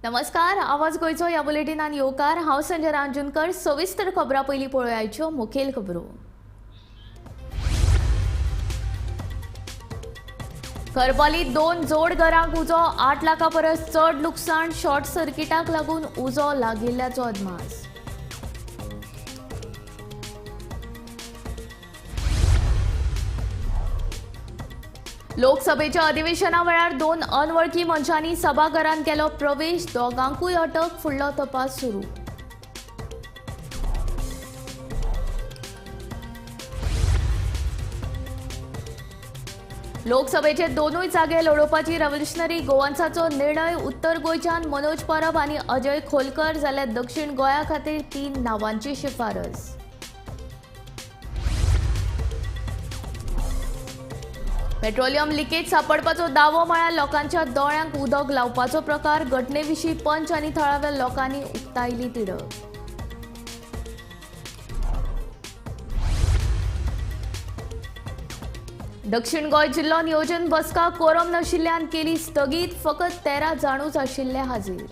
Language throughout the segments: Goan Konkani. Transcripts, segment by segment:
नमस्कार, आवाज गोंयचो ह्या बुलेटिनान येवकार. हांव संजना अंजुनकर. सविस्तर खबरां. पयलीं पळोवया मुखेल खबरो. करपाली दोन जोड घरांक उजो, 8 लाखां परस चड लुकसाण. शॉर्ट सर्किटाक लागून उजो लागिल्ल्याचो अदमास. लोकसभेच्या अधिवेशना वेळार दोन अनवळखी मनशांनी सभाघरांत केलो प्रवेश. दोगांकूय अटक, फुडलो तपास सुरू. लोकसभेचे दोनूय जागे लढोवपाची रेव्होल्युशनरी गोवन्साचो निर्णय. उत्तर गोंयच्यान मनोज परब आनी अजय खोलकर, जाल्यार दक्षिण गोंया खातीर 3 नांवांची शिफारस. पेट्रोलियम लिकेज सापडपाचो दावो म्हळ्यार लोकांच्या दोळ्यांक उदक लावपाचो प्रकार. घटनेविशीं पंच आनी थळाव्या लोकांनी उक्तायली तिडक. दक्षिण गोंय जिल्लो नियोजन बसका कोरम नाशिल्ल्यान केली स्थगीत. फकत 13 जाणूच आशिल्ले हाजीर.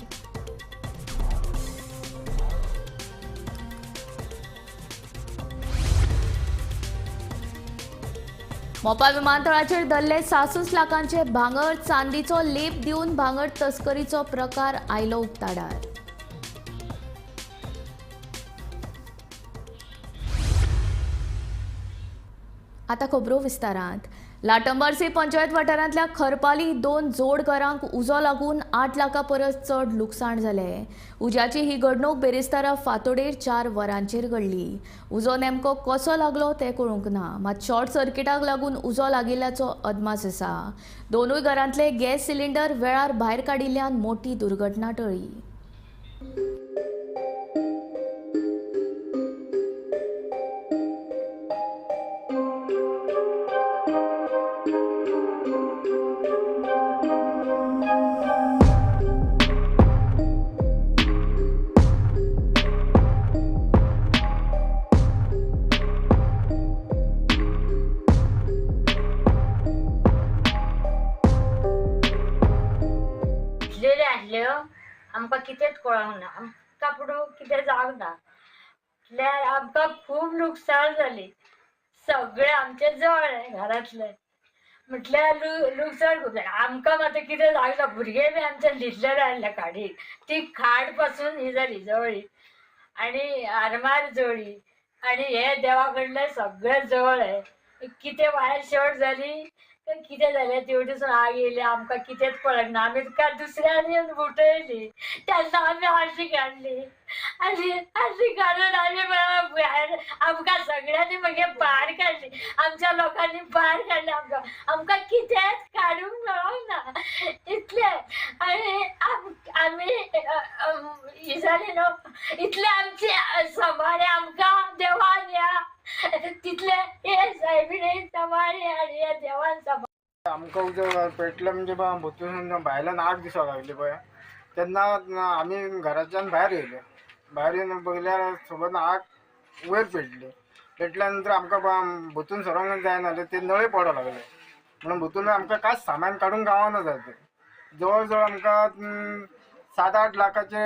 मोपा विमानतळाचेर धरले 66 लाखांचे भांगर. चांदीचो लेप दिवन भांगर तस्करीचो प्रकार आयलो उक्ताडार. आता खबरो विस्तारांत. लाटंबारसी पंचायत वाठारांतल्या खरपाली दोन जोड घरांक उजो लागून 8 लाखां परस चड लुकसाण जालें. उज्याची ही घडणूक बेरेस्तारा फांतोडेर 4 वरांचेर घडली. उजो नेमको कसो लागलो तें कळूंक ना, मात शॉर्ट सर्किटाक लागून उजो लागिल्ल्याचो अदमास आसा. दोनूय घरांतले गॅस सिलिंडर वेळार भायर काडिल्ल्यान मोठी दुर्घटना टळ्ळी. आमकां कितेंच कळोंक ना, आमकां पूण कितें जावंक ना. म्हटल्यार आमकां खूब लुकसाण जाली, सगळें आमचें जळ्ळें घरांतलें. म्हटल्यार लुकसाण खूब जालें आमकां. मात कितें जावंक ना, भुरगे बी आमचे न्हिदलेले आसले खाडीर, ती खाट पासून ही जाली जळ्ळी आनी आरमार जळ्ळी आनी हे देवा कडलें सगळें जळ्ळें. कितें वायर शॉर्ट जाली कितें जालें तेवटेसून आग येयली, आमकां कितेंच कळना. आमी काय दुसऱ्यांनी उठयली तेन्ना आमी आशी काडली आनी आशी काडून आमी भायर आमकां सगळ्यांनी मागीर भायर काडली, आमच्या लोकांनी भायर काडली आमकां. आमकां कितेंच काडूंक मेळोंक ना इतलें. आनी आमी ही जाली न्हू इतलें आमची सांबाळ्ळें आमकां देवान ह्या तितले हे सायबिणी सांबाळ्ळी आनी ह्या देवान सांबाळ्ळें. आमकां उजो पेटलो म्हणजे भोंवतणी भायल्यान आग दिसपाक लागली पळय, तेन्ना आमी घराच्यान भायर येयले. भायर येवन बघल्यार सोबत आग वयर पेटली. पेटल्या नंतर आमकां भोंवतून सरोंक जायना जालें, ते नळे पडोंक लागले. म्हणून भोंवतून आमकां कांयच सामान काडूंक गावना जालें. जवळ जवळ आमकां 7-8 लाखाचे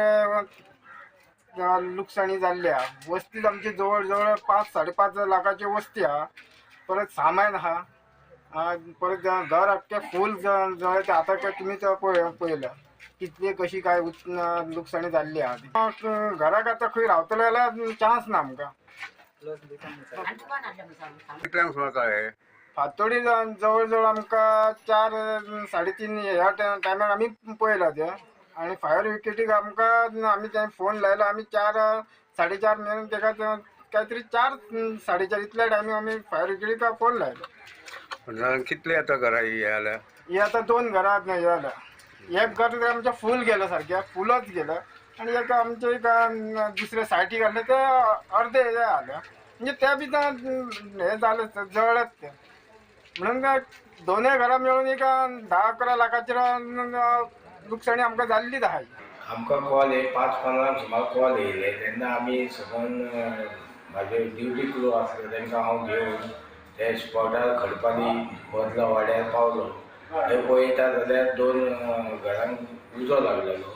लुकसाणी जाल्ली आहा. वस्ती आमची जवळ जवळ 5-5.5 लाखाची वस्ती आहा. परत सामान आहा, परत घर आख्खें फूल जळ्ळें. तें आतां तुमी पळयलां कितली कशी काय लुकसाणी जाल्ली आहा ती. घराक आतां खंय रावतले जाल्यार चान्स ना आमकां. कितल्यांक सुमार कळ्ळें? फांतोडी जवळ जवळ आमकां 4-3.5 ह्या टायमार आमी पळयलां तें. आनी फायर विकेटीक आमकां आमी तें फोन लायलो. आमी 4-4.5 मेरेन तेका काय तरी 4-4.5 इतल्या टायमींग आमी फायर विकेटीक फोन लायलो. कितले आतां घरां ही जाल्या? ही आतां 2 घरां हे जाल्या. एक घर तर आमचें फूल गेलें, सारकें फुलच गेलें. आनी एक आमचें एक दुसरे सायटीक आसलें तें अर्दें हें जालें, म्हणजे तें बी हें जालें, जळ्ळेंच तें. म्हणून दोनूय घरां मेळून एक 10-11 लाखाचेर लुकसाणी आमकां जाल्लीच आहा. आमकां कॉल एक 5:15 सुमार कॉल येयले तेन्ना आमी सगळ्यान म्हाजे ड्युटी क्रू आसले तांकां हांव घेवन ते स्पॉटार खडपाली बदला वाड्यार पावलो. थंय पळयता जाल्यार 2 घरांक उजो लागलेलो.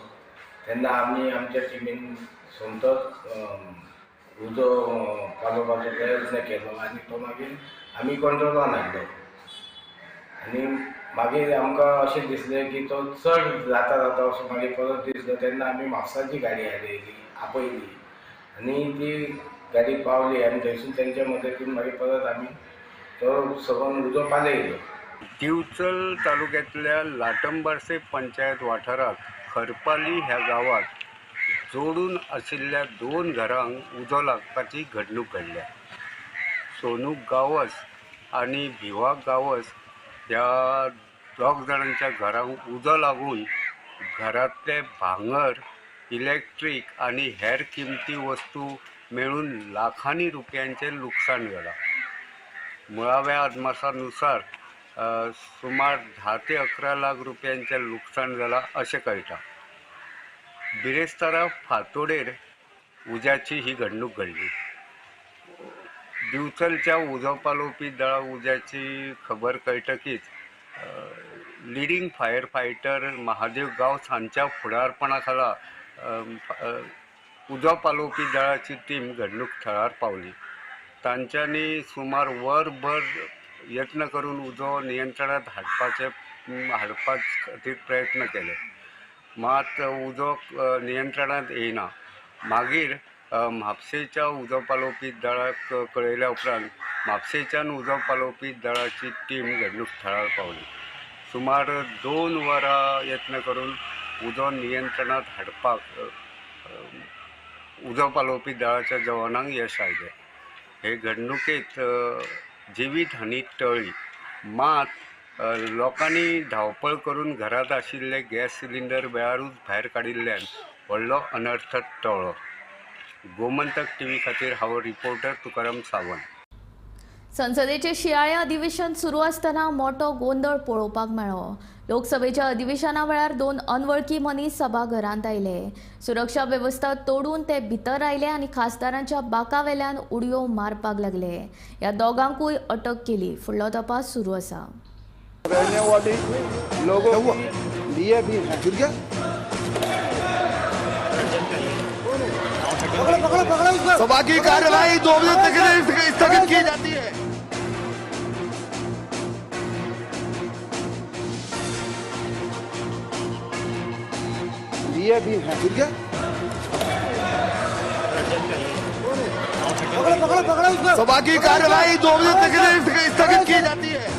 तेन्ना आमी आमच्या टिमीन सोमतोच उजो पालोवपाचो प्रयत्न केलो आनी तो मागीर आमी कंट्रोलान हाडलो. आनी मागीर आमकां अशें दिसलें की तो चड जाता जाता असो मागीर परत दिसलो. तेन्ना आमी म्हापसाची गाडी हाडयली, आपयली आनी ती गाडी पावली आनी थंयसून तेंच्या मदतीन मागीर परत आमी तो सगळो उजो पालयलो. दिवचल तालुक्यांतल्या लाटंबार्से पंचायत वाठारांत खरपाली ह्या गांवांत जोडून आशिल्ल्या 2 घरांक उजो लागपाची घडणूक घडल्या. सोनू गांवस आनी भिवा गांवस ह्या 2 जाणांच्या घरांक उजो लागून घरांतले भांगर, इलेक्ट्रीक आनी हेर किमती वस्तू मेळून लाखांनी रुपयांचें लुकसाण जालां. मुळाव्या अदमासानुसार सुमार 10 ते 11 लाख रुपयांचें लुकसाण जालां अशें कळटा. बिरेस्तारा फांतोडेर उज्याची ही घडणूक घडली. दिवचलच्या उजो पालोवपी दळा उज्याची खबर कळटकीच leading fire fighter Mahadev Gawas हांच्या फुडारपणा खाला उजो पालोवपी दळाची टीम घडणूक थळार पावली. तांच्यांनी सुमार वरभर यत्न करून उजो नियंत्रणात हाडपा खातीर प्रयत्न केले, मात उजो नियंत्रणात येयना. मागीर म्हापशेच्या उजो पालोवपी दळाक कळयल्या उपरांत म्हापशेच्यान उजो पालोवपी दळाची टीम घडणूक थळार पावली. सुमार 2 वरां यत्न करून उजो नियंत्रणात हाडपाक उजो पालोवपी दळाच्या जवानांक यश आयलें. हे घडणुकेंत जिवीत हानी टळ्ळी, मात लोकांनी धांवपळ करून घरांत आशिल्ले गॅस सिलिंडर वेळारूच भायर काडिल्ल्यान व्हडलो अनर्थ टळ्ळो. गोमंतक टीव्ही खातीर हांव रिपोर्टर तुकाराम सावंत. संसदेचे शियाळे अधिवेशन सुरू आसतना मोठो गोंदळ पळोवपाक मेळ्ळो. लोकसभेच्या अधिवेशना वेळार 2 अनवळखी मनीस सभाघरांत आयले. सुरक्षा वेवस्था तोडून ते भितर आयले आनी खासदारांच्या बाकावेल्यान उडयो मारपाक लागले. ह्या दोगांकूय अटक केली. फुडलो तपास सुरू आसा. रहने वाली लोगों के लिए भी है। सभा की कार्रवाई 2 बजे तक स्थगित की जाती है। लिए भी है। सभा की कार्रवाई 2 बजे तक स्थगित की जाती है।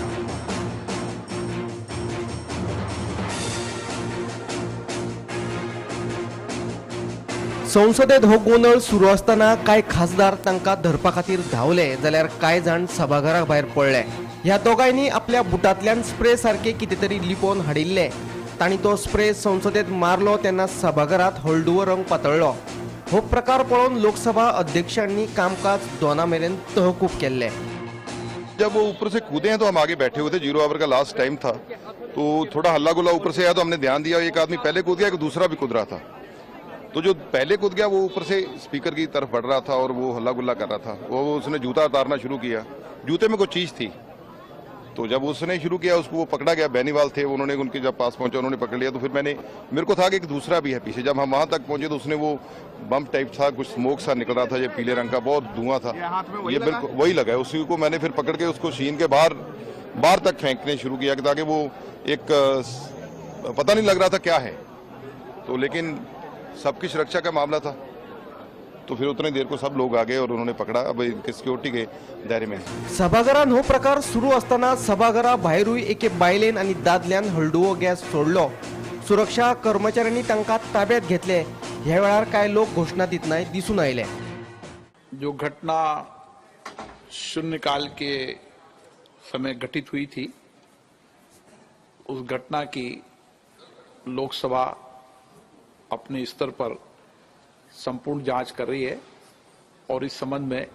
संसदेत हो गोंदळ सुरू आसतना कांय खासदार तांकां धरपा खातीर धांवले जाल्यार कांय जाण सभाघरा भायर पडले. ह्या दोगांयनी आपल्या बुटांतल्यान स्प्रे सारके कितें तरी लिपोवन हाडिल्ले. तांणी तो स्प्रे संसदेत मारलो तेन्ना सभाघरांत हळदुवो रंग पातळ्ळो. हो प्रकार पळोवन लोकसभा अध्यक्षांनी कामकाज 2 मेरेन तहकूब केल्लें. जब वो ऊपर से कूदे हैं तो हम आगे बैठे हुए थे, 0 our का लास्ट टाइम था, तो थोड़ा हल्ला गुल्ला ऊपर से आया तो हमने ध्यान दिया। एक आदमी पहले कूद गया, एक दूसरा भी कूद रहा था। तो जो पहले कूद गया वो ऊपर से स्पीकर की तरफ बढ़ रहा था और वो हल्ला गुल्ला कर रहा था। वो उसने जूता उतारना शुरू किया, जूते में कुछ चीज़ थी, तो जब उसने शुरू किया उसको वो पकड़ा गया। बेनीवाल थे, उन्होंने उनके जब पास पहुंचा उन्होंने पकड़ लिया। तो फिर मैंने मेरे को था कि एक दूसरा भी है पीछे। जब हम वहाँ तक पहुंचे तो उसने वो बम्प टाइप था, कुछ स्मोक सा निकल रहा था, ये पीले रंग का बहुत धुआं था, ये बिल्कुल वही लगा है। उसी को मैंने फिर पकड़ के उसको छीन के बाहर बाहर तक फेंकने शुरू किया ताकि वो एक पता नहीं लग रहा था क्या है, तो लेकिन सबकी सुरक्षा का मामला था। तो फिर उतनी देर को सब लोग आ गए और उन्होंने पकड़ा। अब इनके सिक्योरिटी के दायरे में। सभाघरान हो प्रकार सुरू असताना सभाघरा भायरूय एके बायलेन आनी दादल्यान हळदुवो गॅस सोडलो. सुरक्षा कर्मचाऱ्यांनी तांकां ताब्यात घेतले. ह्या वेळार कांय लोक घोशणा दितनाय दिसून आयले. जो घटना शून्यकाल के समय घटित हुई थी, उस घटना की लोकसभा अपने स्तर पर संपूर्ण जांच कर रही है और इस संबंध में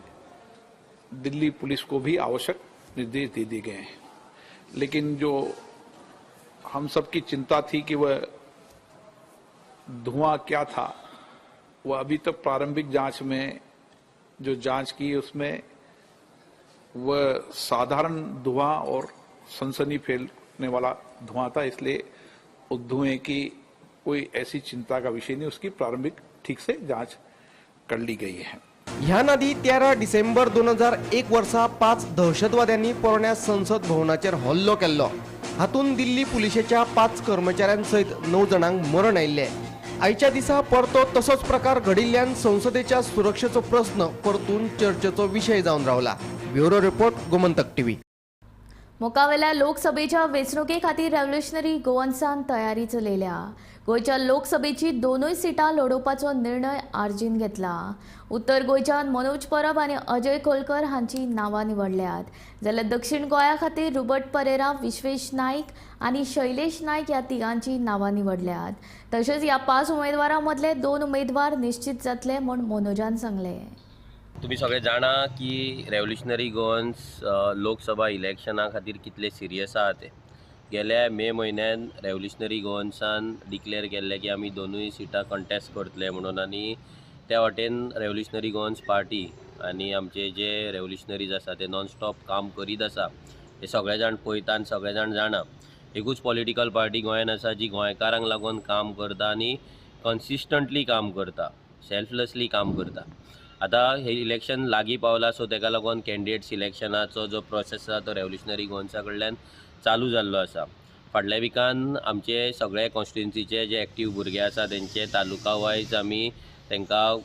दिल्ली पुलिस को भी आवश्यक निर्देश दे दिए गए हैं। लेकिन जो हम सबकी चिंता थी कि वह धुआं क्या था, वह अभी तक प्रारंभिक जांच में जो जांच की उसमें वह साधारण धुआं और सनसनी फैलने वाला धुआं था, इसलिए उस धुएं की कोई ऐसी चिंता का विषय नहीं, उसकी प्रारंभिक ठीक से जांच कर ली गई है। ह्या आदी 13 डिसेंबर 2001 वर्सा 5 दहशतवाद्यांनी पोरण्या संसद भवनाचेर हल्लो केल्लो। हातूंत दिल्ली पुलिशेच्या 5 कर्मचाऱ्यां सयत 9 जाणांक मरण आयिल्लें। आयच्या दिसा परतो तसोच प्रकार घडिल्ल्यान संसदेच्या सुरक्षेचो प्रस्न परतून चर्चेचो विशय जावन रावला। Bureau report, Gomantak TV. मुखावेल्या लोकसभेच्या वेंचणुके खातीर रेव्होल्युशनरी गोवन्सान तयारी चलयल्या। गोंयच्या लोकसभेची 2 सिटां लडोवपाचो निर्णय आरजीन घेतला। उत्तर गोंयच्यान मनोज परब आनी अजय खोलकर हांची नांवां निवडल्यात, जाल्यार दक्षिण गोंया खातीर रुबर्ट परेरा, विश्वेश नायक आनी शैलेश नायक ह्या तिगांची नांवां निवडल्यात। तशेंच ह्या 5 उमेदवारां मदले 2 उमेदवार निश्चित जातले म्हूण मनोजान सांगलें। तुम्ही सगळे जाणा की रेव्होल्युशनरी गोवन्स लोकसभा इलेक्शना खातीर कितले सिरियस आहा ते। गेल्या मे म्हयन्यान रेव्होल्युशनरी गोवन्सान डिक्लेअर केल्लें की आमी 2 सिटां कंटेस्ट करतले म्हणून, आनी त्या वाटेन रेव्होल्युशनरी गोवन्स पार्टी आनी आमचे जे रेव्होल्युशनरीज आसा ते नॉनस्टॉप काम करीत आसा। हे सगळे जाण पळयता आनी सगळे जाण जाणा एकूच पॉलिटिकल पार्टी गोंयान आसा जी गोंयकारांक लागून काम करता आनी कन्सिस्टंटली काम करता, सेल्फलेसली काम करता। आतां हे इलेक्शन लागीं पावलां, सो तेका लागून कॅन्डिडेट सिलेक्शनाचो जो प्रोसेस आसा तो रेव्होल्युशनरी गोवन्सा कडल्यान चालू जाल्लो आसा। फाटल्या विकान आमचे सगळे कॉन्स्टिट्युन्सीचे जे एक्टीव भुरगे आसा तेंचे तालुका वायज आमी तांकां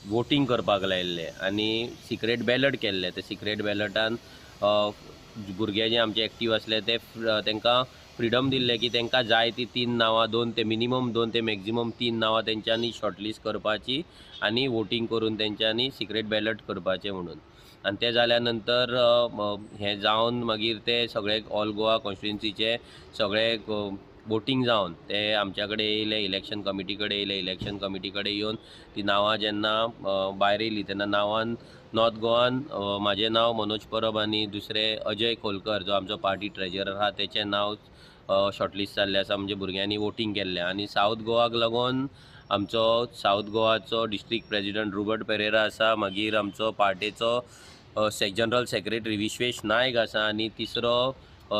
वोटींग करपाक लायिल्लें आनी सिक्रेट बॅलट केल्लें। ते सिक्रेट बॅलटान भुरगे जे आमचे एक्टीव आसले ते तांकां फ्रिडम दिल्लें की तांकां जाय ती 3 नांवां, 2 ते मिनिमम 2 ते मॅक्झिमम 3 नांवां तेंच्यांनी शॉर्टलिस्ट करपाची आनी वोटींग करून तेंच्यांनी सिक्रेट बॅलट करपाचें म्हणून। आनी तें जाल्या नंतर हें जावन मागीर ते सगळे ऑल गोवा कॉन्स्टिट्युन्सीचे सगळे वोटींग जावन ते आमच्या कडेन येयले, इलेक्शन कमिटी कडेन येयले। इलेक्शन कमिटी कडेन येवन ती नांवां जेन्ना भायर येयली तेन्ना नांवान नॉर्थ गोवान म्हाजें नांव मनोज परब आनी दुसरे अजय खोलकर जो आमचो पार्टी ट्रेजरर आहा तेचें नांव शॉर्टलिस्ट जाल्लें आसा, म्हणजे भुरग्यांनी वोटींग केल्लें। आनी सावथ गोवाक लागून आमचो सावथ गोवाचो डिस्ट्रिक्ट प्रेजिडंट रुबर्ट पेरेरा आसा, मागीर आमचो पार्टेचो जनरल सेक्रेटरी विश्वेश नायक आसा आनी तिसरो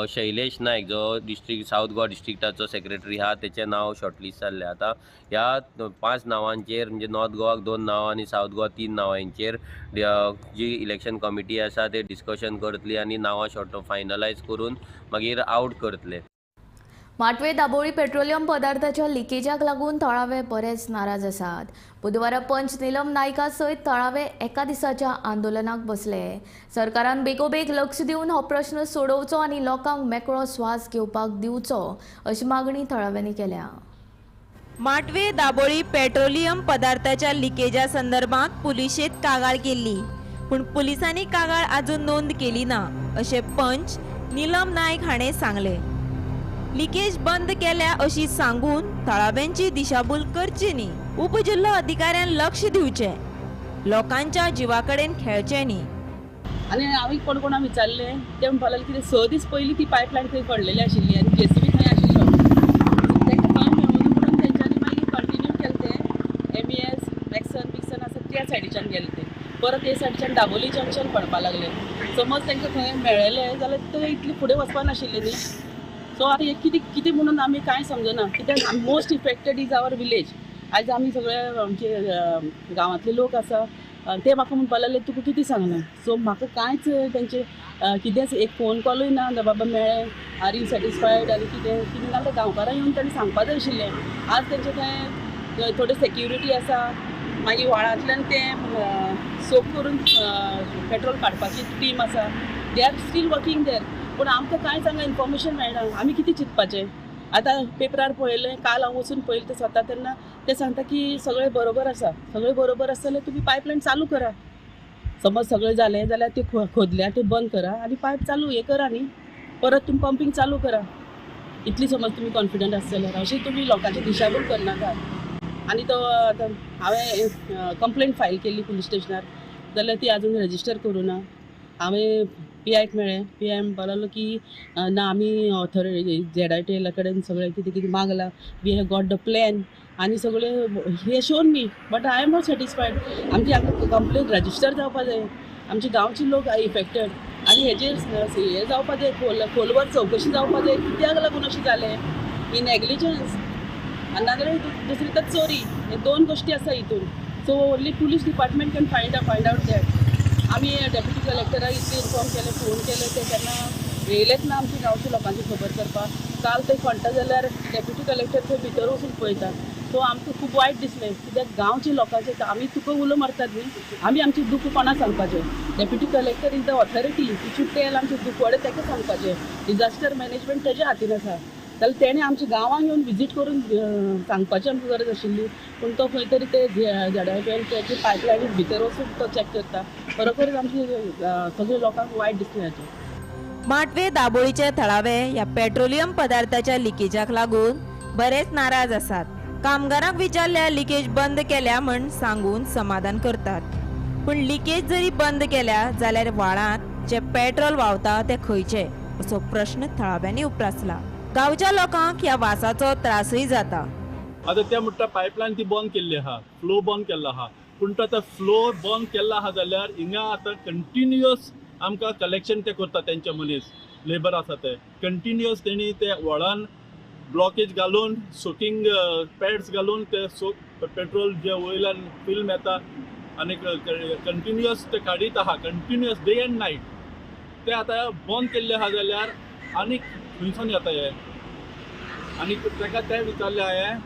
शैलेश नायक जो डिस्ट्रिक्ट सावथ गोवा डिस्ट्रिक्टाचो सेक्रेटरी आहा तेचें नांव शॉर्टलिस्ट जाल्लें। आतां ह्या 5 नांवांचेर म्हणजे नॉर्थ गोवाक 2 नांवां आनी सावथ गोवा 3 नांवांचेर जी इलेक्शन कमिटी आसा ते डिस्कशन करतली आनी नांवां शॉर्ट फायनलायज करून मागीर आवट करतले। माटवे दाबोळी पेट्रोलियम पदार्थाच्या लिकेजाक लागून थळावे बरेच नाराज आसात। बुधवारा पंच नीलम नायका सयत थळावे एका दिसाच्या आंदोलनाक बसले। सरकारान बेगोबेग लक्ष दिवन हो प्रश्न सोडोवचो आनी लोकांक मेकळो श्वास घेवपाक दिवचो अशी मागणी थळाव्यांनी केल्या। माटवे दाबोळी पेट्रोलियम पदार्थाच्या लिकेजा संदर्भात पुलिशेत कागाळ केल्ली, पूण पुलिसांनी कागाळ अजून नोंद केली ना अशें पंच नीलम नायक हाणें सांगलें। लिकेज बंद केल्या अशी सांगून थळाव्यांची दिशाभूल करची न्ही, उपजिल्हो अधिकाऱ्यान लक्ष दिवचें, लोकांच्या जिवा कडेन खेळचें न्ही। आनी हांवें कोण कोणाक विचारलें ते म्हणपाक लागले कितें 6 दीस पयलीं ती पायपलायन थंय पडलेली आशिल्ली आनी जेसीबी थंय आशिल्लो, तांकां काम मेळून म्हणून तेंच्यांनी मागीर कंटिन्यू केलें तें। एमईएस मॅक्सन बिक्सन आसा त्या सायडीच्यान गेले ते, परत हे सायडीच्यान दाबोली जंक्शन पडपाक लागलें। समज तांकां थंय मेळ्ळेलें जाल्यार ते इतलें फुडें वचपाक नाशिल्लें न्ही। सो आतां हें कितें कितें म्हणून आमी कांय समजना, कित्याक most affected is our village. आयज आमी सगळे आमचे गांवांतले लोक आसा ते म्हाका म्हणपाक लागले तुका कितें सांगलें। सो म्हाका कांयच तेंचे कितेंच एक फोन कॉलूय ना बाबा मेळ्ळें, are you satisfied आनी कितें कितें नाल्यार गांवकारां येवन ताणें सांगपा जाय आशिल्लें। आज तेंचे थंय थोडी सेक्युरिटी आसा, मागीर व्हाळांतल्यान तें सोक करून पेट्रोल काडपाची टीम आसा, they are still working there. पूण आमकां कांयच हांगा इन्फॉर्मेशन मेळना, आमी कितें चिंतपाचें। आतां पेपरार पळयलें, काल हांव वचून पळयलें तें स्वता, तेन्ना ते सांगता की सगळें बरोबर आसा, सगळें बरोबर आसा जाल्यार तुमी पायपलायन चालू करा। समज सगळें जालें जाल्यार ते खोदल्या ते बंद करा आनी पायप चालू हें करा न्ही, परत तुमी पंपींग चालू करा। इतली समज तुमी कॉन्फिडंट आसा जाल्यार अशें तुमी लोकांची दिशाभूल करनाका। आनी तो आतां हांवें कंप्लेंट फायल केल्ली पुलीस स्टेशनार, जाल्यार ती आजून रजिस्टर करूं ना। हांवें पी आयक मेळ्ळें, पी I म्हणपाक लागलो की ना आमी ऑथॉरिटी झेड I T एला कडेन सगळें कितें कितें मागलां, we have got the plan आनी सगळें हे shown me, but I am not satisfied. आमची आतां कंप्लेन रजिस्टर जावपा जाय, आमचे गांवचे लोक इफेक्टेड आनी हेजेर हें जावपा जाय, खोलवर चवकशी जावपा जाय, कित्याक लागून अशें जालें, ही नेग्लिजन्स। आनी नाजाल्यार दुसरी तर चोरी. हे दोन गोश्टी आसा हितून. So only police department can find out that. आमी डेप्युटी कलेक्टराक इतलें इन्फॉर्म केलें, फोन केलें, ते केन्ना येयलेच ना आमच्या गांवच्या लोकांची खबर करपाक. काल ते खणटा जाल्यार डेप्युटी कलेक्टर थंय भितर वचून पळयता. सो आमकां खूब वायट दिसलें कित्याक गांवच्या लोकांचे आमी तुका उलो मारतात न्ही, आमी आमचें दुख्ख कोणा सांगपाचें? Deputy collector is the authority, he should tell आमचें दुखवडे ताका सांगपाचें. डिजास्टर मॅनेजमेंट तेज्या हातीन आसा, जाल्यार तेणें आमच्या गांवांक येवन विजीट करून सांगपाची आमकां गरज आशिल्ली. पूण तो खंय तरी ते झाडा त्याची पायपलायनी भितर वचून तो चॅक करता. बरोबरच आमचे सगळे लोकांक वायट दिसलें हाचें. माटवे दाबोळीचे थळावे ह्या पेट्रोलियम पदार्थाच्या लिकेजाक लागून बरेच नाराज आसात. कामगारांक विचारल्यार लिकेज बंद केल्या म्हण सांगून समाधान करतात, पूण लिकेज जरी बंद केल्या जाल्यार व्हाळांत जे पेट्रोल व्हांवता ते खंयचे असो प्रश्न थळाव्यांनी उप्रासला. गांवच्या लोकांक ह्या वासाचो त्रासय जाता. आतां ते म्हणटा पायपलायन ती बंद केल्ली आहा, फ्लो बंद केल्लो आहा, पूण तो आतां फ्लो बंद केल्लो आहा जाल्यार हिंगा आतां कंटिन्युअस आमकां कलेक्शन ते करता. तेंचे मनीस लेबर आसा ते कंटिन्युअस तेणी ते व्हळान ब्लॉकेज घालून सोकिंग पॅड्स घालून ते पेट्रोल जे वयल्यान फिल्म येता आनी कंटिन्युअस ते काडीत आहा, कंटिन्युअस डे एंड नायट. ते आतां बंद केल्ले आहा जाल्यार आनी खंयसून येता हे? आनी ताका ते विचारले हांवें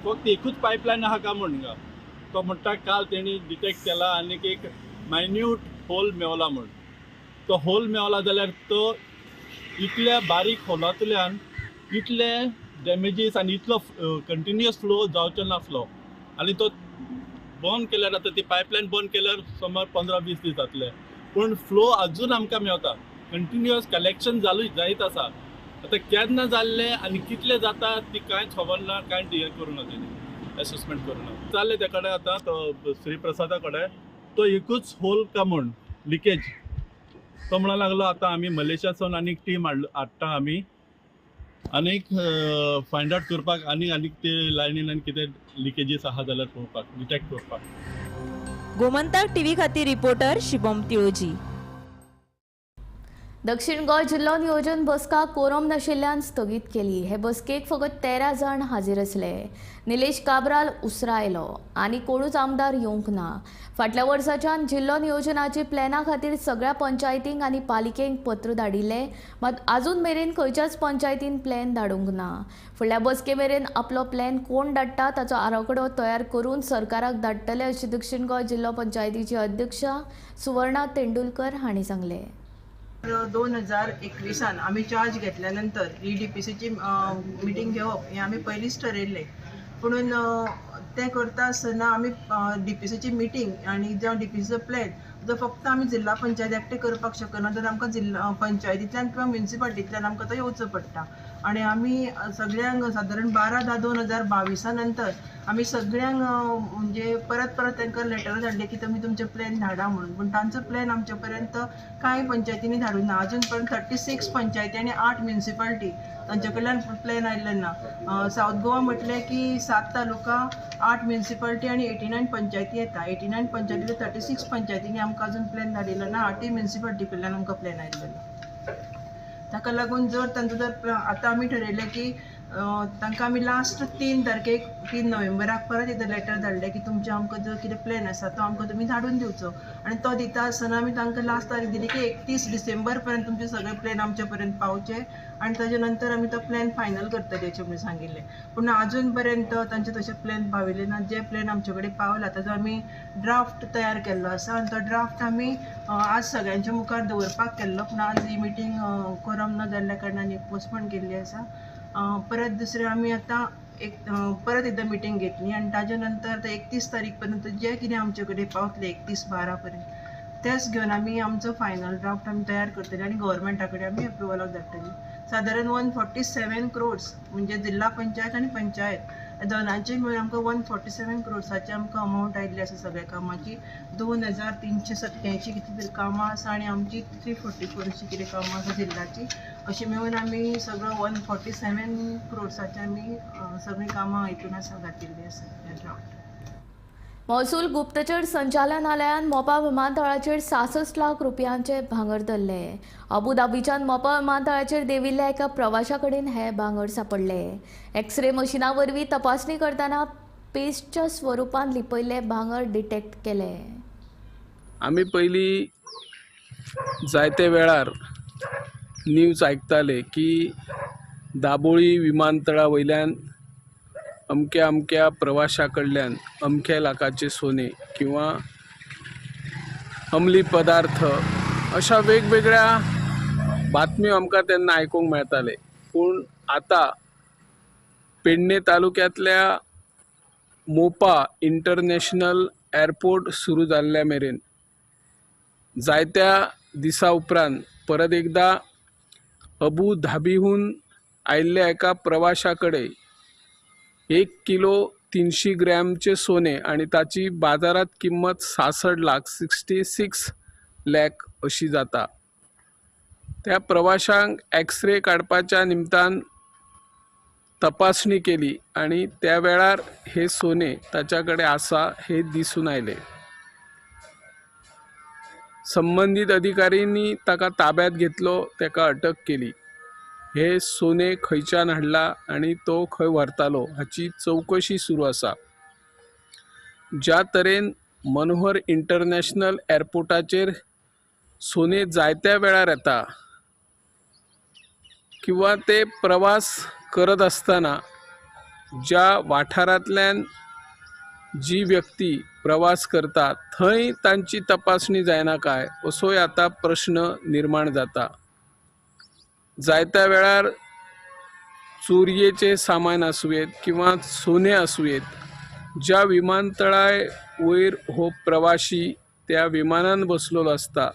फक्त एकूच पायपलायन आहा काय म्हूण. तो म्हणटा काल तेणी डिटेक्ट केला आनी एक मायन्यूट होल मेवला म्हूण. तो होल मेवला जाल्यार तो इतल्या बारीक होलांतल्यान इतले डॅमेजीस आनी इतलो कंटिन्युअस फ्लो जावचो नासलो. आनी तो बंद केल्यार आतां ती पायपलायन बंद केल्यार सुमार 15-20 दीस जातले, पूण फ्लो अजून आमकां मेवता. कंटिन्युअस कलेक्शन जायत आसा. आतां केन्ना जाल्लें आनी कितले जाता ती कांयच खबर ना, कांय हें करूं ना, तेणी एसेसमेंट करूं ना. जालें त्या कडेन आतां तो श्रीप्रसादा कडेन तो एकूच होल का म्हूण लिकेज तो म्हणूंक लागलो आतां आमी मलेशियासून आनीक टीम हाडटा आमी आनीक फायंड आवट करपाक आनी आनीक ते लायनीन आनी कितें लिकेजीस आहा जाल्यार पळोवपाक, डिटेक्ट करपाक. गोमंतक टीव्ही खातीर रिपोर्टर शिवम तिळोजी. दक्षिण गोंय जिल्लो नियोजन बसका कोरम नाशिल्ल्यान स्थगीत केली. हे बसकेक फकत 13 जाण हाजीर आसले. निलेश काब्राल उसरा आयलो आनी कोणूच आमदार येवंक ना. फाटल्या वर्साच्यान जिल्लो नियोजनाची प्लॅना खातीर सगळ्या पंचायतींक आनी पालिकेंक पत्र धाडिल्लें, मात आजून मेरेन खंयच्याच पंचायतीन प्लॅन धाडूंक ना. फुडल्या बसके मेरेन आपलो प्लॅन कोण धाडटा ताचो आराखडो तयार करून सरकाराक धाडटले अशें दक्षिण गोंय जिल्लो पंचायतीची अध्यक्षा सुवर्णा तेंडुलकर हांणी सांगलें. 2021 आमी चार्ज घेतल्या नंतर EDPCची मिटींग घेवप हें आमी पयलींच ठरयल्लें, पुणून तें करता आसतना आमी DPCची मिटींग आनी जावं DPCचो प्लॅन जो फक्त आमी जिल्हा पंचायत एकटें करपाक शकना, तर आमकां जिल्हा पंचायतींतल्यान किंवा म्युनिसिपालिटींतल्यान आमकां तो येवचो पडटा. आनी आमी सगळ्यांक सादारण 12/10/2022 नंतर आमी सगळ्यांक म्हणजे परत परत तांकां लेटर धाडले की तुमी तुमचे प्लॅन धाडा म्हणून, पूण तांचो प्लॅन आमचे पर्यंत कांय पंचायतींनी धाडूंक ना. अजून पर्यंत 36 पंचायती आनी 8 म्युनिसिपालिटी तांचे कडल्यान प्लॅन आयिल्ले ना. सावथ गोवा म्हटलें की 7 तालुका, 8 म्युनिसिपालिटी आनी 89 पंचायती येता. 89 पंचायतींतले 36 पंचायतींनी आमकां अजून प्लॅन धाडिल्लो ना, 8 म्युनिसिपालिटी कडल्यान आमकां प्लॅन आयिल्लो ना. ताका लागून जर तांचो जर आतां आमी ठरयलें की तांकां आमी लास्ट 3 तारखेक 3 नोव्हेंबराक परत एकदां लेटर धाडलें की तुमचें आमकां जो कितें प्लॅन आसा तो आमकां तुमी धाडून दिवचो, आनी तो दिता आसतना आमी तांकां लास्ट तारीख दिली की 31 डिसेंबर पर्यंत तुमचे सगळे प्लॅन आमच्या पर्यंत पावचे आनी ताजे नंतर आमी तो प्लॅन फायनल करतले अशें म्हणून सांगिल्लें. पूण अजून पर्यंत तांचे तशे प्लॅन पाविल्ले ना. जे प्लॅन आमचे कडेन पावला ताजो आमी ड्राफ्ट तयार केल्लो आसा आनी तो ड्राफ्ट आमी आज सगळ्यांच्या मुखार दवरपाक केल्लो, पूण आज ही मिटींग कोरम न जाल्ल्या कारणान पोस्टपोन केल्ली आसा. परत दुसरें आमी आतां एक परत एकदां मिटींग घेतली आनी ताजे नंतर 31 तारीख पर्यंत जे कितें आमचे कडेन पावतले 31/12 पर्यंत तेच घेवन आमी आमचो फायनल ड्राफ्ट आमी तयार करतले आनी गव्हर्मेंटा कडेन आमी एप्रुवलाक धाडटली. सादारण 147 क्रोर्स म्हणजे जिल्हा पंचायत आनी पंचायत दोनांचे मेळून आमकां 147 क्रोर्साची आमकां अमावंट आयिल्ली आसा सगळ्या कामाची. 2387 कितें तरी कामां आसा आनी आमची 344 अशी कितें कामां आसा जिल्ल्याची, अशें मेळून आमी सगळो 147 क्रोर्साची आमी सगळीं कामां हितून आसा घातिल्लीं आसा ह्या ड्राफ्ट. महसूल गुप्तचर संचालनालयान मोपा विमानतळाचेर 66 लाख रुपयांचे भांगर धरले. अबू धाबीच्यान मोपा विमानतळाचेर देविल्ल्या एका प्रवाशा कडेन हे भांगर सापडले. एक्सरे मशिना वरवीं तपासणी करतना पेस्टच्या स्वरुपान लिपयल्ले भांगर डिटेक्ट केले. आमी पयलीं जायते वेळार न्यूज आयकताले की दाबोळी विमानतळा वयल्यान अमक्या अमक्या प्रवाशा कडल्यान अमक्या लाखाचे सोने किंवा अंमली पदार्थ अशा वेगवेगळ्या बातम्यो आमकां तेन्ना आयकूंक मेळटाले. पूण आतां पेडणे तालुक्यांतल्या मोपा इंटरनॅशनल एअरपोर्ट सुरू जाल्ल्या मेरेन जायत्या दिसा उपरांत परत एकदा अबू धाबीहून आयिल्ल्या एका प्रवाशा कडेन 1 किलो 300 ग्रॅमचे सोने आणि ताची बाजारात किंमत 66 लाख 66 लाख अशी जाता. त्या प्रवाशांक एक्सरे काडपाच्या निमतान तपासणी केली आणि त्या वेळार हे सोने ताच्या कडेन आसा हे दिसून आयले. संबंदीत अधिकाऱ्यांनी ताका ताब्यात घेतलो, ताका अटक केली. हे सोने खंयच्यान हाडला आनी तो खंय व्हरतालो हाची चवकशी सुरू आसा. ज्या तरेन मनोहर इंटरनॅशनल एअरपोर्टाचेर सोने जायत्या वेळार येता किंवा ते प्रवास करत आसतना ज्या वाठारांतल्यान जी व्यक्ती प्रवास करता थंय तांची तपासणी जायना काय असोय आतां प्रश्न निर्माण जाता. जायत्या वेळार चोरयेचे सामान आसूं किंवा सोने आसूं येत, ज्या विमानतळा वयर हो प्रवाशी त्या विमानान बसलेलो आसता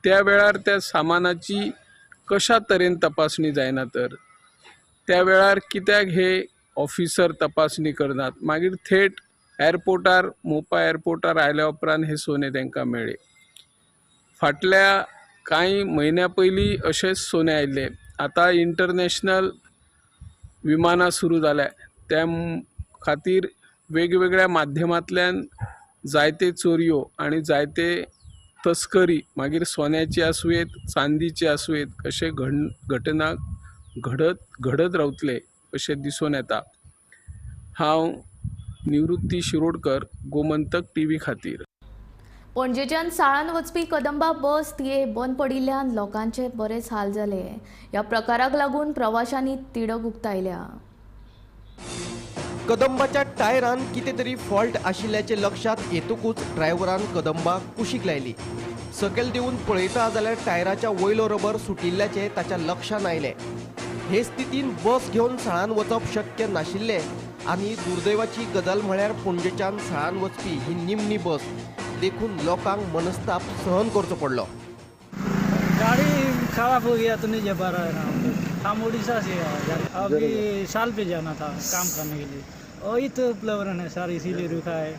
त्या वेळार त्या सामानाची कशा तरेन तपासणी जायना तर त्या वेळार कित्याक हे ऑफिसर तपासणी करनात. मागीर थेट एअरपोर्टार मोपा एअरपोर्टार आयल्या उपरांत हे सोने तांकां मेळ्ळे. फाटल्या कांय म्हयन्या पयलीं अशेंच सोने आयिल्ले. आतां इंटरनॅशनल विमानां सुरू जाल्या त्या खातीर वेगवेगळ्या माध्यमांतल्यान जायते चोरयो आनी जायते तस्करी मागीर सोन्याची आसूं येत चांदीची आसूं येत अशे घटना घडत रावतले अशें दिसून येता. हांव निवृत्ती शिरोडकर, गोमंतक टीव्ही खातीर. पणजेच्यान साळान वचपी कदंबा बस थिये बंद पडिल्ल्यान लोकांचे बरेच हाल जाले. ह्या प्रकाराक लागून प्रवाशांनी तिडक उक्तायल्या. कदंबाच्या टायरान कितें तरी फॉल्ट आशिल्ल्याचें लक्षांत येतकूच ड्रायव्हरान कदंबा कुशीक लायली. सकयल देंवून पळयता जाल्यार टायराच्या वयलो रबर सुटिल्ल्याचें ताच्या लक्षांत आयलें. हे स्थितीन बस घेवन साळान वचप शक्य नाशिल्लें आनी दुर्दैवाची गजाल म्हळ्यार पणजेच्यान साळान वचपी ही निमणी बस देखून लोकांक मनस्ताप सहन करचो पडलो. गाड़ी खराब हो गया तो नहीं जा पा रहा है ना. हम उड़ीसा से आए, अभी साल पे जाना था काम करने के लिए. वही तो प्रॉब्लम है सर, इसीलिए रुका है.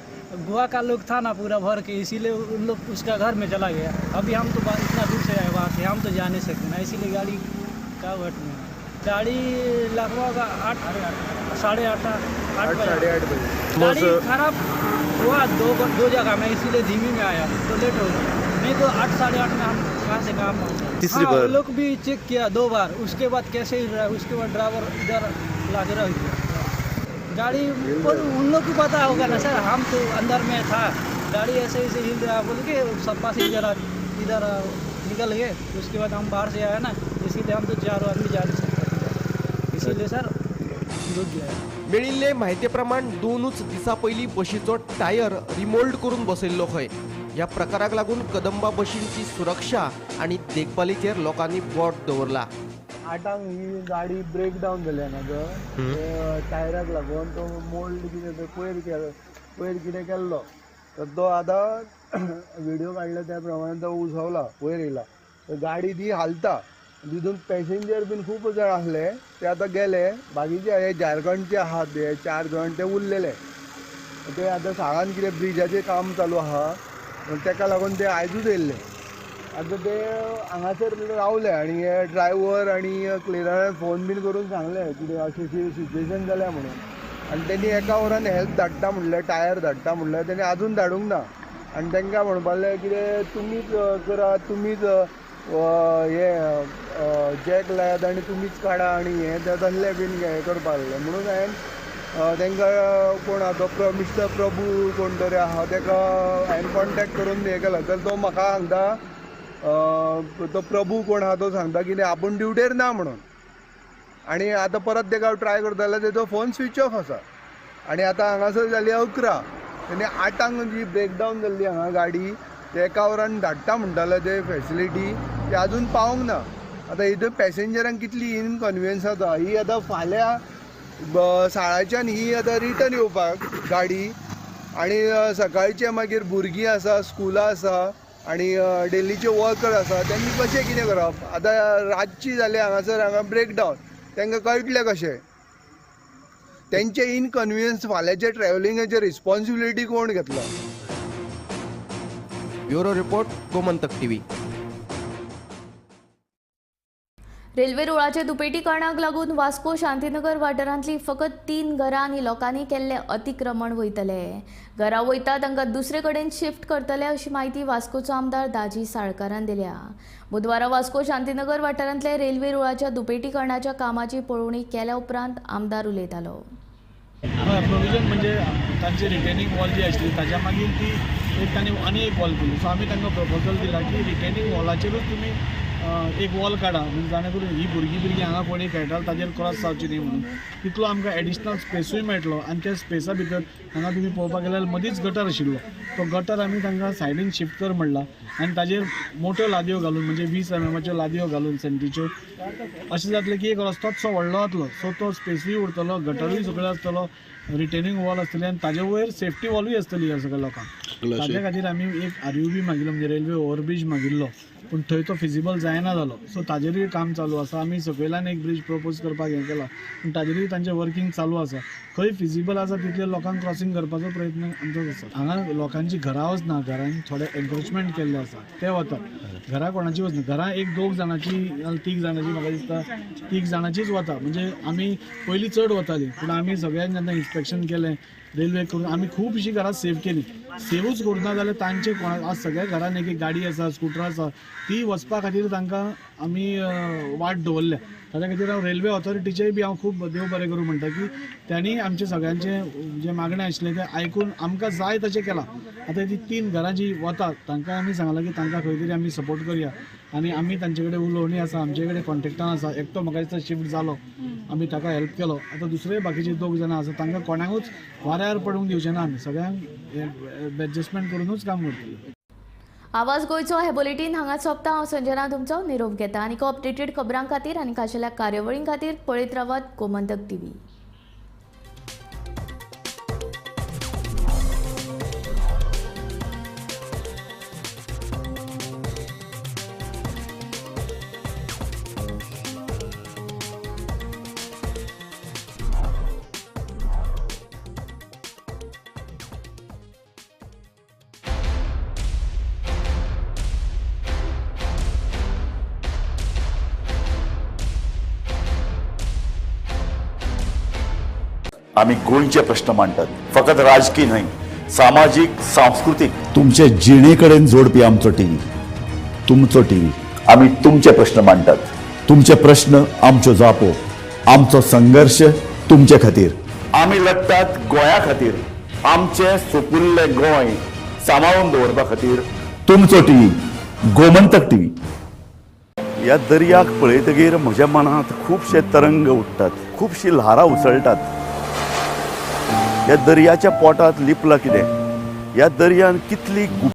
गोवा का लोग था ना पूरा भर के, इसीलिए उन लोग उसका घर में चला गया. अभी हम तो इतना दूर से आए, वहाँ से हम तो जा नहीं सकते ना, इसीलिए गाड़ी का what में गाड़ी लगभग 8, 8:30, 8 बजे गाड़ी खराब हुआ दो जगह में, इसीलिए धीमी में आया तो लेट हो गया. नहीं तो 8, 8:30 में हम कहाँ से कहाँ पहुँचे. तीसरी हाँ, बार लोग भी चेक किया 2 बार, उसके बाद कैसे ही रहा, उसके बाद ड्राइवर इधर लग रहा गाड़ी पर. उन लोग को पता होगा ना सर, हम तो अंदर में था. गाड़ी ऐसे ऐसे हिल रहा बोल के सब पास इधर इधर निकल गए. उसके बाद हम बाहर से आए ना, इसीलिए हम तो 4 आदमी जा नहीं सकते, इसीलिए सर रुक गया. मेळिल्ले म्हायते प्रमाण 2 दिसां पयलीं बशीचो टायर रिमोल्ड करून बसयल्लो खंय. ह्या प्रकाराक लागून कदंबा बशींची सुरक्षा आनी देखभालीचेर लोकांनी बोट दवरला. 8 ही गाडी ब्रेक डावन जाल्या ना गो टायराक लागून तो मोल्ड कितें तो पयर कितें केल्लो तर तो आतां व्हिडिओ काडले त्या प्रमाणे तो उसवला वयर येयला. तर गाडी ती हालता, तितून पॅसेंजर बीन खूब जाण आसले ते आतां गेले. बाकीचे हे झारखंडचे आहात हे 4 जाण ते उरलेले. ते आतां साळान कितें ब्रिजाचें काम चालू आहा तेका लागून ते आयजूच येयल्ले. आतां ते हांगासर रावले आनी हे ड्रायव्हर आनी क्लिनरान फोन बीन करून सांगलें कितें अशें अशें सिच्युएशन जाल्या म्हणून. आनी तेणी एका वरान हेल्प धाडटा म्हणलें, टायर धाडटा म्हणलें, तेणी आजून धाडूंक ना. आनी तांकां म्हणपाक लागले कितें तुमीच करात, तुमीच हे जॅक लायात आनी तुमीच काडा आनी हें तें तसलें बीन हें करपाक लागलें. म्हणून हांवें तांकां कोण आहा तो मिस्टर प्रभू कोण तरी आहा ताका हांवें कॉन्टेक्ट करून हें केलां. तर तो म्हाका सांगता, तो प्रभू कोण आहा तो सांगता की आपूण ड्युटेर ना म्हणून. आनी आतां परत ताका हांव ट्राय करता जाल्यार तेजो फोन स्विच ऑफ आसा. आनी आतां हांगासर जाली 11, आनी 8 जी ब्रेकडावन जाल्ली हांगा गाडी, ते एका वरान धाडटा म्हणटाले ते फेसिलिटी, ते आजून पावोंक ना. आतां हितून पॅसेंजरांक कितली इनकन्वियन्स जाता. ही आतां फाल्यां साळाच्यान ही आतां रिटर्न येवपाक गाडी, आनी सकाळचे मागीर भुरगीं आसा, स्कुलां आसा आनी डेलीचे वर्कर आसा, तेंणी कशें कितें करप? आतां रातची जाली हांगासर हांगा ब्रेकडावन, तांकां कळटलें कशें? तेंचे इनकन्वियन्स फाल्यांचे ट्रॅव्हलिंगाचे रिस्पॉन्सिबिलिटी कोण घेतलो? Bureau report, Gomantak TV. Railway रुळाचे दुपेटीकरणाक लागून वास्को शांतीनगर वाठारांतली फकत 3 घरां आनी लोकांनी केल्लें अतिक्रमण वयतले. घरां वयता तांकां दुसरे कडेन शिफ्ट करतले अशी म्हायती वास्कोचो आमदार दाजी साळकारान दिल्या. बुधवारा वास्को शांतीनगर वाठारांतले रेल्वे रुळाच्या दुपेटीकरणाच्या कामाची पळोवणी केल्या उपरांत आमदार उलयतालो. प्रोविजन म्हणजे तांची रिटेनिंग वॉल जी आसली ताच्या मागीर ती एक तांणी आनी एक वॉल केली. सो आमी तांकां प्रपोजल दिला की रिटेनिंग वॉलाचेरूच तुमी एक वॉल काडा, म्हणजे जाणे करून ही भुरगीं भुरगीं हांगा कोणी खेळटा ताजेर क्रॉस जावची न्ही म्हणून. तितलो आमकां एडिशनल स्पेसूय मेळटलो आनी त्या स्पेसा भितर हांगा तुमी पळोवपाक गेल्यार मदींच गटर आशिल्लो, तो गटर आमी तांकां सायडीन शिफ्ट कर म्हणला आनी ताजेर मोट्यो लादयो घालून, म्हणजे 20 mm लादयो घालून सेंटीच्यो, अशें जातलें की एक रस्तोच सो व्हडलो जातलो. सो तो स्पेसूय उरतलो, गटरूय सगळें आसतलो, रिटेनिंग वॉल आसतली आनी ताजे वयर सेफ्टी वॉलूय आसतली ह्या सगळ्या लोकांक. ताज्या खातीर आमी एक RUB मागिल्लो, म्हणजे रेल्वे ओवरब्रीज मागिल्लो, पूण थंय तो फिजिबल जायना जालो. सो ताजेरूय काम चालू आसा. आमी सकयल्यान एक ब्रीज प्रपोज करपाक हें केलां, पूण ताजेरूय तांचें वर्कींग चालू आसा. खंय फिजिबल आसा तितले लोकांक क्रॉसींग करपाचो प्रयत्न आमचो आसा. हांगा लोकांची घरां वचना, घरांत थोडे एन्क्रोचमेंट केल्ले आसा ते वतात, घरां कोणाची वचना. घरां 1-2 जाणांची, 3 जाणांची, म्हाका दिसता 3 जाणांचीच वता. म्हणजे आमी पयलीं चड वताली, पूण आमी सगळ्यांक जेन्ना इन्स्पेक्शन केलें रेल्वे करून आमी खुबशीं घरां सेव केली. सेवूच करूना जाल्यार तांचे कोणा आज सगळ्या घरान एक एक गाडी आसा, स्कुटर आसा, ती वचपा खातीर तांकां आमी वाट दवरल्या. ताच्या खातीर हांव रेल्वे ऑथॉरिटीचेय बी हांव खूब देव बरें करूं म्हणटा की तांणी आमचें सगळ्यांचें जें मागणें आशिल्लें तें आयकून आमकां जाय तशें केलां. आतां ती 3 घरां जीं वतात तांकां आमी सांगलां की तांकां खंय तरी आमी सपोर्ट करया आनी आमी तांचे कडेन उलोवणी आसा, आमचे कडेन कॉन्टेक्टान आसा. एकटो म्हाका दिसता शिफ्ट जालो, आमी ताका हेल्प केलो. आतां दुसरे बाकीचे 2 जाणां आसा तांकां कोणाकूच वाऱ्यार पडूंक दिवचें ना, आमी सगळ्यांक एडजस्टमेंट करुनूच काम करतले. आवाज गोंयचो हे बुलेटीन हांगा सोंपता. हांव संजना तुमचो निरोप घेता आनी अपडेटेड खबरां खातीर आनी खाशेल्या कार्यावळीं खातीर पळयत रावात गोमंतक टीव्ही. आमी गोंयचे प्रश्न मांडटात, फकत राजकीय न्हय, सामाजीक, सांस्कृतीक, तुमचे जिणे कडेन जोडपी आमचो टीव्ही, तुमचो टीव्ही. आमी तुमचे प्रश्न मांडटात, तुमचे प्रश्न आमच्यो जापो, आमचो संघर्श तुमचे खातीर. आमी लढटात गोंया खातीर, आमचें सुपुल्लें गोंय सांबाळून दवरपा खातीर. तुमचो टीव्ही, गोमंतक टीव्ही. ह्या दर्याक पळयतगीर म्हज्या मनांत खुबशे तरंग उठ्ठात, खुबशीं ल्हारां उसळटात. ह्या दर्याच्या पोटांत लिपलां कितें, ह्या दर्यान कितली